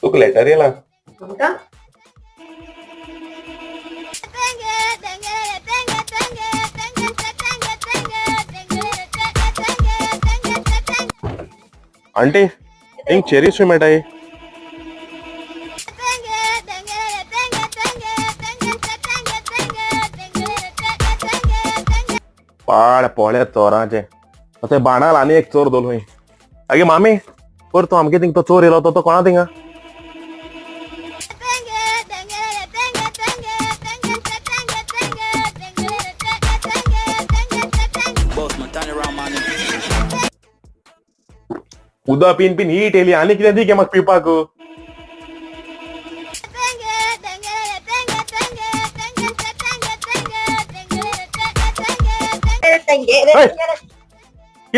तुका लेटर येला. आमकां? आंटी, हिंग चेरी सुय मेळटाय? पाड पोळे चोराचे, ते बाणाल आनी एक चोर दोल. आगे मामी, पर तो आमगे थिंग तो चोर येयलो तो कोणा थिंगा? उदक पिन पिन हीट येयली, आनी कितें दी गे म्हाका पिवपाक.